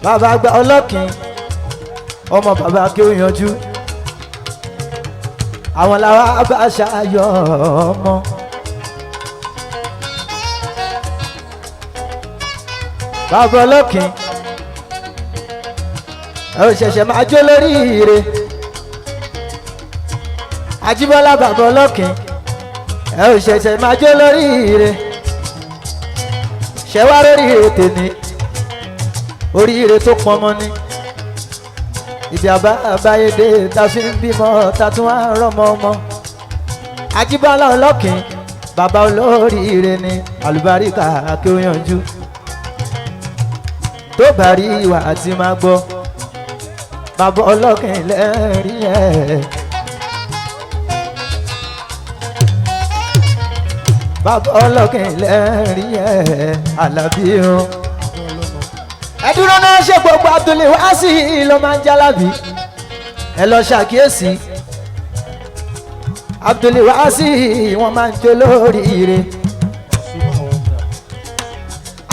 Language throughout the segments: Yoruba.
Bàbá àgbà ọlọ́kìn, ọmọ bàbá kí ó yanjú. Àwọn làwọn bá ṣàyọ̀ ọmọ. Bàbá ọlọ́kìn, ẹ ò ṣẹ̀ṣẹ̀ máa jó lórí ire. Ajíbọ́lá bàbá ọlọ́kìn, ẹ ò ṣẹ̀ṣẹ̀ máa jó lórí ire. Ṣẹ̀wá lórí ire tèmi, oríire tó pọnmọ ni. Ibi àbáyédé ta fi ń bímọ, ta tún wá rọmọ ọmọ. Ajíbọ́lá ọlọ́kìn, bàbá olóríire ni, àlùbáríkà kí ó yanjú. Tó bá rí ìwà àti máa gbọ́, bàbá ọlọ́kìn lẹ́rìí ẹ̀. Bàbá ọlọ́kìn lẹ́rìí ẹ̀, Àlàbí o. Ẹ dúró náà, ṣe gbogbo Abdul Wasi ló máa ń jálábì? Ẹ lọ ṣàkíyèsí, Abdul Wasi wọ́n máa ń jó lóríire.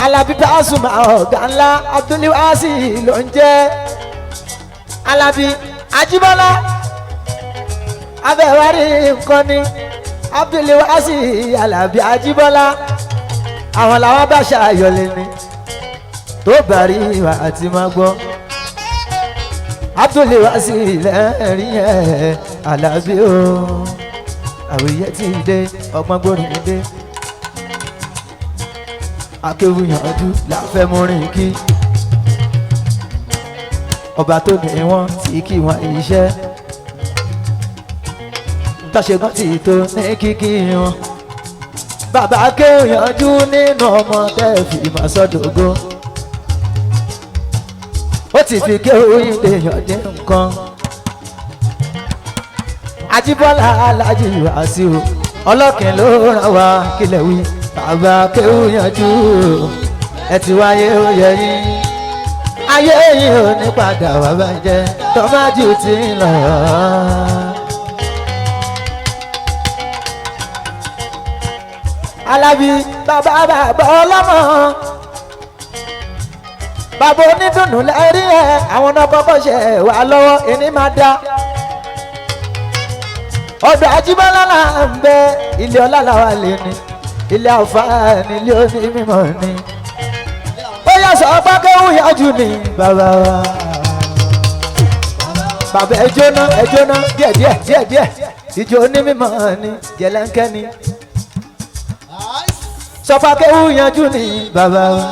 Alábí Pasuma ọ̀gá ńlá, Abdul Wasi ló ń jẹ́. Alábí Ajíbọ́lá abẹ́wárí nǹkan ni Abdul Wasi Alábí Ajíbọ́lá, àwọn làwọn bá ṣàyọlẹ̀ ni. Tó bá rí ìwà àti máa gbọ́, Abdul Wasi lẹ́rìí ẹ̀, Alábí o. Àwòyẹ ti dé, ọgbọ́n gbórin dé, akéwìyànjú láfẹ́ múrin kí ọba tó ní wọn tí kí wọn iṣẹ́ tọ́ṣẹ́gun tí tó ní kíkí wọn. Bàbá akéwìyànjú nínú ọmọ tẹ́ fi máa sọ́dọ̀gọ́, ó ti fi kéwìn lèèyàn dín nǹkan. Ajíbọ́lá Aláàjì Wàsíù ọlọ́kìn ló ràn wá, kílẹ̀ wí. Bàbá kéwìyànjú, ẹ ti wáyé, ó yẹ yín, ayé yìí ò ní padà wá bàjẹ́, tọ́májú ti ń lọ. Alábí bàbá, bàbá ọlọ́mọ, bàbá onídùnnú lẹ́rí ẹ̀, àwọn náà kọ́kọ́ ṣe wà lọ́wọ́ ẹni máa dá. Ọ̀dọ̀ Ajíbọ́lá là ń bẹ, ilé ọlá làwà lè ní, ilé àǹfààní, ilé onímọ̀ ni. Ó yà sọ pé kéwù yájú ni bàbá wa. Bàbá ẹ jóná, ẹ jóná díẹ̀ díẹ̀ díẹ̀ díẹ̀, ìjọ onímọ̀ ni, jẹlẹ́ńkẹ́ ni. Sọ pé kéwù yájú ni bàbá wa,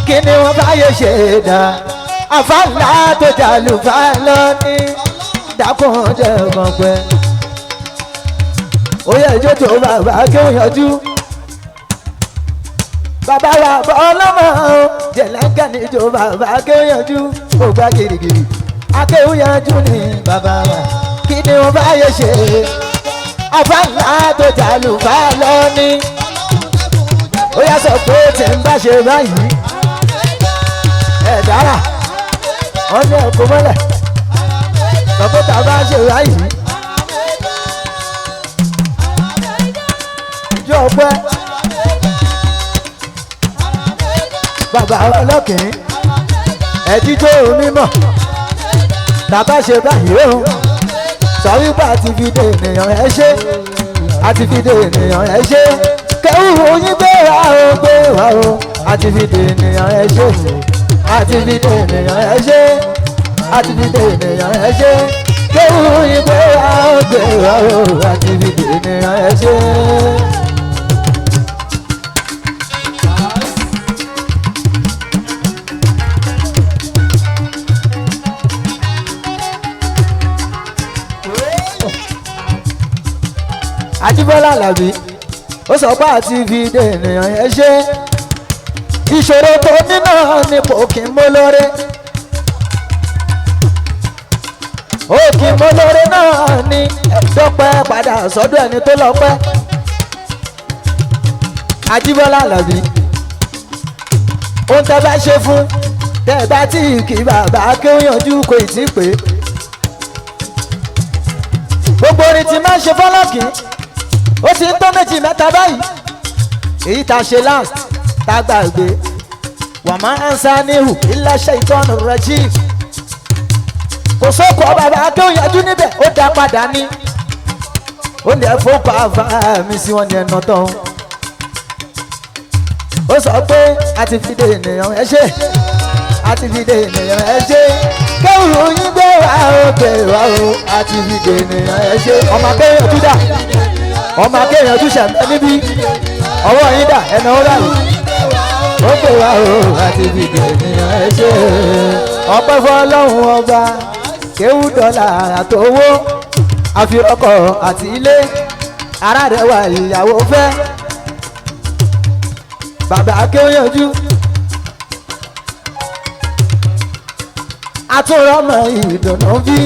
kí ni wọ́n bá yẹ ṣe dá? Àfàlà tó jàlù fà lọ ní dákun jẹ́ kan pẹ́. Ó yẹ ìjókòó bàbá kéwù yájú, bàbá wa bọ́ ọlọ́mọ jẹ̀lẹ́ńkẹ́ níjó, bàbá akéwìyànjú kò gbá girigiri, akéwìyànjú ni bàbá wa. Kí ni wọ́n bá yẹ ṣe? Àfàlà tó jàlù bá lọ ní. Ó yà sọ pé tí ń bá ṣe báyìí ẹ̀ dára, wọ́n ní ẹ̀kọ́ mọ́lẹ̀, sọ pé tá a bá ṣe báyìí. Ìjọ ọpẹ́, bàbá ọlọ́kìn, ẹ̀jíjó mímọ̀, tàbá ṣe báyìí o, sọ wípé àti fi dé ènìyàn ẹ ṣe, àti fi dé ènìyàn ẹ ṣe, kẹ́hù yín gbé wa o, gbé wa o, àti fi dé ènìyàn ẹ ṣe, àti fi dé ènìyàn ẹ ṣe, àti fi dé ènìyàn ẹ ṣe, kẹ́hù yín gbé wa o, gbé wa o, àti fi dé ènìyàn ẹ ṣe. Ajíbọ́lá Àlàbí ó sọ pé àti fi dé ènìyàn yẹn ṣe, ìṣòro tó ní náà ni kò kí n mú lóore, ó kí n mú lóore náà ni dọ́pẹ́ padà sọ́dọ̀ ẹni tó lọ́pẹ́. Ajíbọ́lá Àlàbí, ohun tẹ́ bá ṣe fún tẹ́ bá tí kì í bàbá kí ó yanjú kò tí ì pé. Gbogbo orin tí máa ń ṣe fọlọ́kì, ó ti ń tó méjì mẹ́ta báyìí. Èyí tá a ṣe last tá a gbàgbé, Wà máa ń sá níhù iléeṣẹ́ ìtọ́nù rẹ̀ jí. Kò sóko bàbá akéwìyànjú níbẹ̀, ó dá padà ní. Ó ní ẹ̀fọ́ pa àfa mi sí wọn ní ẹ̀nà tán. Ó sọ pé a ti fi dé ènìyàn ẹ ṣe, a ti fi dé ènìyàn ẹ ṣe, kéwù yín gbé wá ó gbé wá ó, a ti fi dé ènìyàn ẹ ṣe. Ọmọ akéwìyànjú dà, ọmọ akéwìyànjú ṣàǹtẹ níbí, ọwọ́ yín dà, ẹ̀nà ó báyìí ó gbé wá ó, a ti fi dé ènìyàn ẹ ṣe. Ọpẹ́ fọlọ́hún ọba, kéwù dọ́là àtowó, àfi ọkọ̀ àti ilé, ara rẹ̀ wà ìyàwó fẹ́. Bàbá akéwìyànjú àtúrọ̀mọ ìdùnnú bí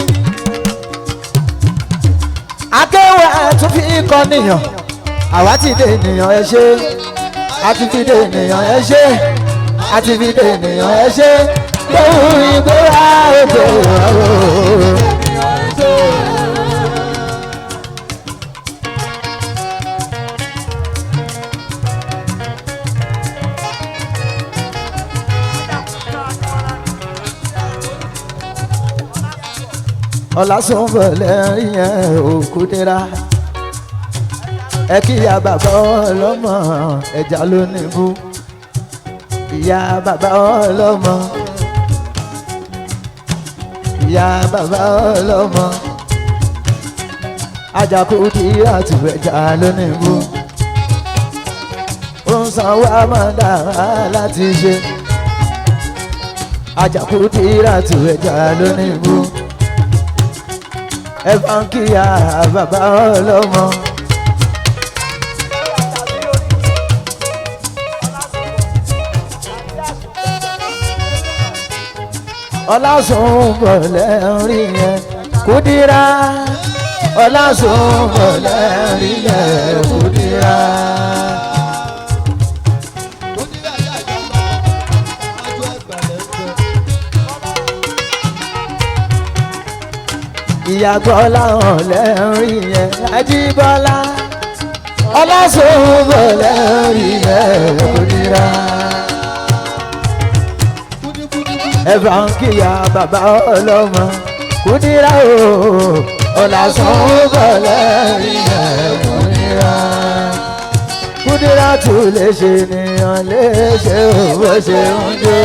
akéwà tún fi kọ́ nìyàn, àwa ti dé ènìyàn ẹ ṣe, a ti fi dé ènìyàn ẹ ṣe, a ti fi dé ènìyàn ẹ ṣe, lóhùn ìgbéra òde ọ̀rọ̀. Ọlásùnbọ̀ lẹ́rìn yẹn òkúdẹ́ra, ẹ kí ìyá bàbá ọlọ́mọ ẹja ló níbú, ìyá bàbá ọlọ́mọ, ìyá bàbá ọlọ́mọ, ajakudi àtúwẹ̀já ló níbú, ó ń sanwó àmọ́dá láti ṣe, ajakudi àtúwẹ̀já ló níbú, ẹ bá ń kíyà bàbá ọlọ́mọ. Ọlásùnbọ̀ lẹ́rìn yẹn Kúdírà, Ọlásùnbọ̀ lẹ́rìn yẹn Kúdírà. Ìyá Bọ́lá lẹ́rìn yẹn Ajíbọ́lá, Ọlásùnbọ̀ lẹ́rìn yẹn Kúdírà. Ẹ bá ń kíyà bàbá ọlọ́mọ Kúdírà o, Ọlásùnbọ̀ lẹ́rìn yẹn Kúdírà. Kúdírà tún lè ṣe nìyàn lè ṣe òwò ṣe ń jó.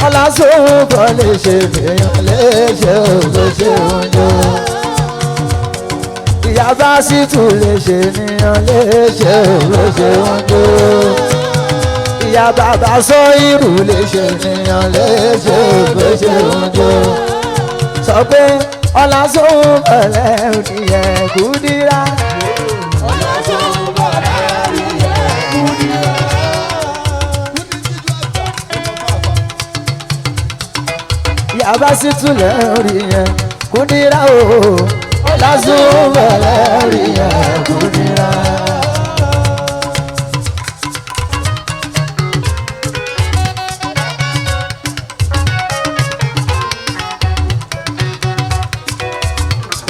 Ọlásùnbọ̀ lè ṣe nìyàn lè ṣe òwò ṣe ń jó. Ìyá bá sì tún lè ṣe nìyàn lè ṣe òwò ṣe ń jó. Ìyá bàbá sọ irú lè ṣe nìyàn lè ṣe òwò ṣe ń jó. Sọ pé Ọlásùnbọ̀ lẹ́rìn yẹn Kúdírà. Ọlásùnbọ̀ lẹ́rìn yẹn Kúdírà. Ìyá bá sì tún lẹ́rìn yẹn Kúdírà o, Ọlásùnbọ̀ lẹ́rìn yẹn Kúdírà.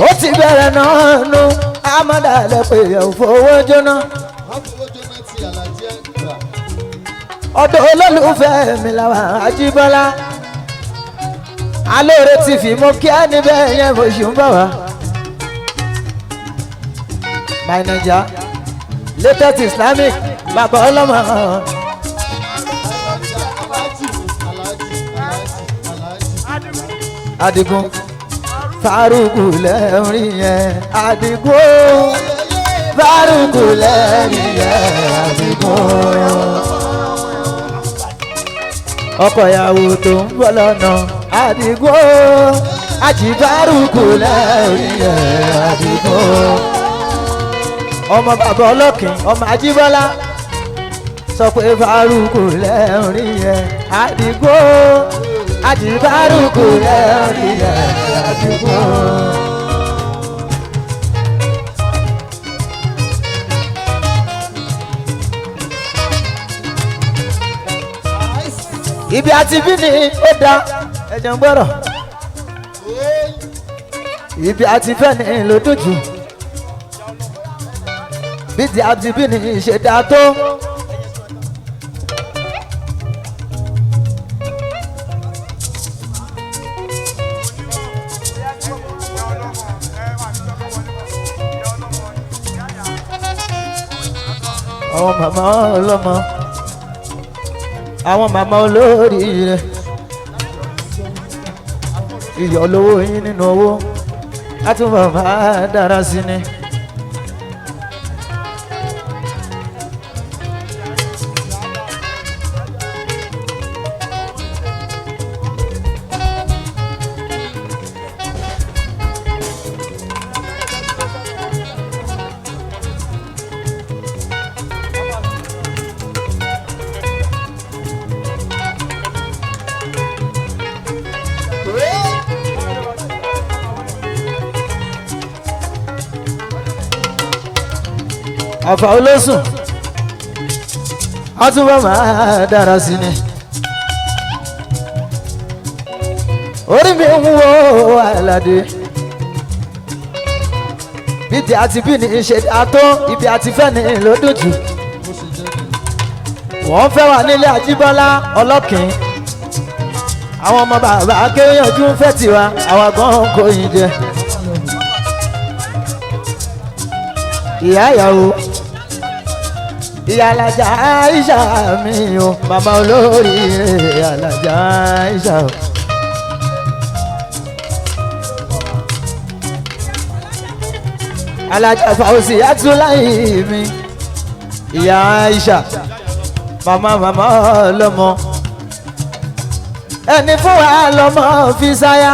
Ó ti bẹ̀rẹ̀ náà nu amọ̀dàlẹ̀ pé ẹ̀ ò fowó jóná. Wọ́n fowó jóná ti Àlàjí Àgbà. Ọ̀dọ̀ olólùfẹ́ mi làwọn Àjíbọ́lá alóore ti fi mú kí á níbẹ̀ yẹn mo ṣì ń bọ̀ wá. My Naija latest Islamic bàbá ọlọ́mọ Àlàjí, Àlàjí, Àlàjí, Àlàjí. Adigun Faruku lẹ́rìn yẹn Adigun Faruku lẹ́rìn yẹn Adigun ọkọ ìyàwó tó ń bọ̀ lọ́nà Adigun Ajibaruku lẹ́rìn yẹn Adigun ọmọ bàbá ọlọ́kìn ọmọ Ajíbọ́lá sọ pé Faruku lẹ́rìn yẹn Adigun Ajibaruku lẹ́rìn yẹn Adigun. Ibi àti bí ni ó da ẹ̀jẹ̀ ń gbọ́rọ̀, ibi àti fẹ́ ni ló dùn jù. Bí ti àti bí ní ṣe dáa tó. Àwọn màmá ọlọ́mọ, àwọn màmá olóríire, iyọ̀ lówó yín nínú owó látúbọ̀ máa dára sí ni. Àfà olóṣùn àtúbọ̀ máa dára sí ni. Orí mi ń wo Àlàdé, bí ti àti bí ní ṣe dáa tó, ibi àti fẹ́ ni ló dùn jù. Bó ṣe jẹ́ nìyẹn. Wọ́n fẹ́ wà nílé Àjíbọ́lá Ọlọ́kìn, àwọn ọmọ bàbá akéwìyànjú ń fẹ́ tiwa, àwọn gan kò yín jẹ. Ìyá ìyàwó, ìyá alájà Aisha mi o, màmá olórí alájà Aisha o. Alájà Fauzi Atúláyé mi, ìyá Aisha, màmá màmá ọlọ́mọ, ẹni fún wa lọ́mọ fi sáyà,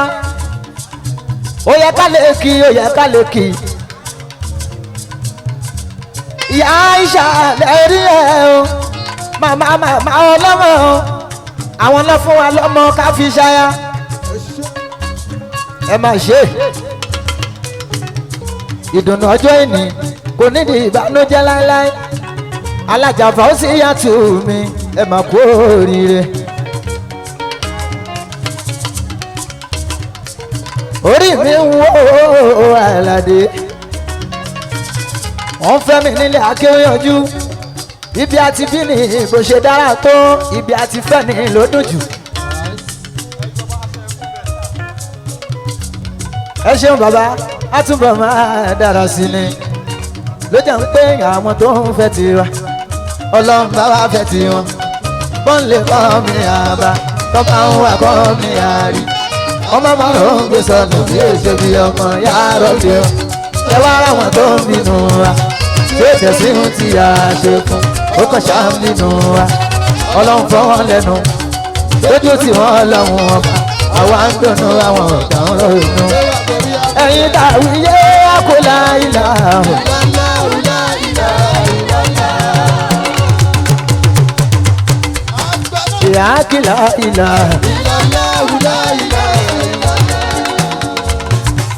ó yẹ ká lè kí, ó yẹ ká lè kí. Ìyá Aisha lẹ́rí ẹ̀ o, màmá màmá ọlọ́mọ o, àwọn lọ fún wa lọ́mọ ká fi sáyà. Ẹ má ṣe ìdùnnú ọjọ́ ìní kò nídìí ìbànújẹ́ láéláé. Alájà Fauzi yàtú mi, ẹ má kú oríire. Orí mi ń wo Àlàdé, wọ́n fẹ́ mi nílé akéwìyànjú, ibi àti bí ni bó ṣe dára tó, ibi àti fẹ́ ni ló dùn jù. Ẹ ṣeun bàbá, á túbọ̀ máa dára sí ni. Ló jẹ́ ń pé àwọn tó ń fẹ́ tiwa, Ọlọ́run bá wa fẹ́ tiwọn, bọ́n lè kọ́ mi àbá tọ́ba ń wà kọ́ mi àrí, ọmọ márùn ún gbé sọnù bí èso bí ọmọ yàrá òde o. Ẹ wá ara wọn tó ń bínú wa, tí ó tẹ̀sí ń ti yà ṣe fún ó kàn ṣáà ń bínú wa. Ọlọ́run fọ́ wọn lẹ́nu lójú tí wọ́n lọ́wọ́ ọba, àwa ń dùnnú, àwọn ọ̀gá ń ronú. Ẹ̀yin dàwí yé àkólá ìlà o. Ìyá kìlá ìlà.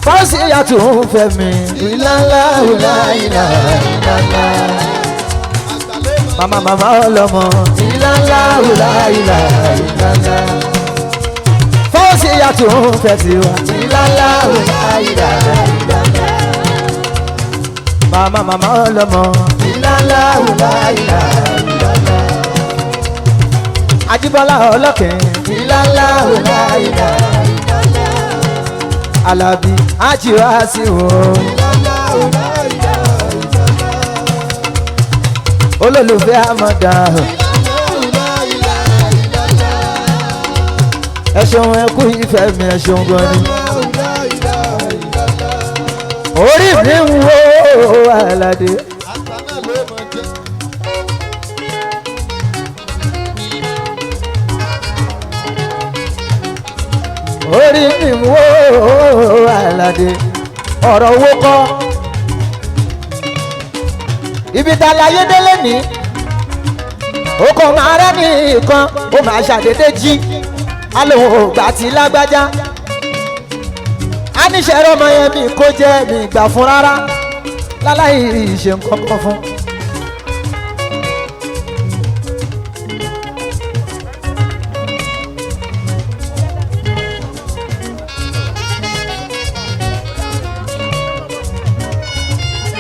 Fọ́sí yàtọ̀ ń fẹ́ mi. Ìlà ńlá ìlà ìlà ìlà ńlá. Màmá màmá ọlọ́mọ. Ìlà ńlá ìlà ìlà ìlà ńlá. Fọ́sí yàtọ̀ ń fẹ́ tiwa. Ìlà ńlá ìlà ìlà ìlà ńlá. Màmá màmá ọlọ́mọ. Ìlà ńlá ìlà ìlà ìlà ńlá. Ajíbọ́lá Ọlọ́kìn. Ìlà ńlá ìlà ìlà ìlà ńlá. Alábí ajíwá sí wo. Olólùfẹ́ àmọ̀dá. Ẹ ṣeun, ẹ kú ìfẹ́ mi, ẹ ṣeun gan ni. Orí mi ń wo Àlàdé. Àgbà náà ló mọ̀ jẹ́. Orí mi ń wo Àlàdé. Ọ̀rọ̀ owó kọ́. Ibi tá a láyé délé ní. Ó kàn máa rẹ́ ní nǹkan, ó máa ṣàdédé jí. Á lóun ò gbà tí lágbájá. A níṣẹ́ rọ́mọ yẹn mi kó jẹ́ mi gbà fún rárá. Láláì ṣe nǹkan kan fún.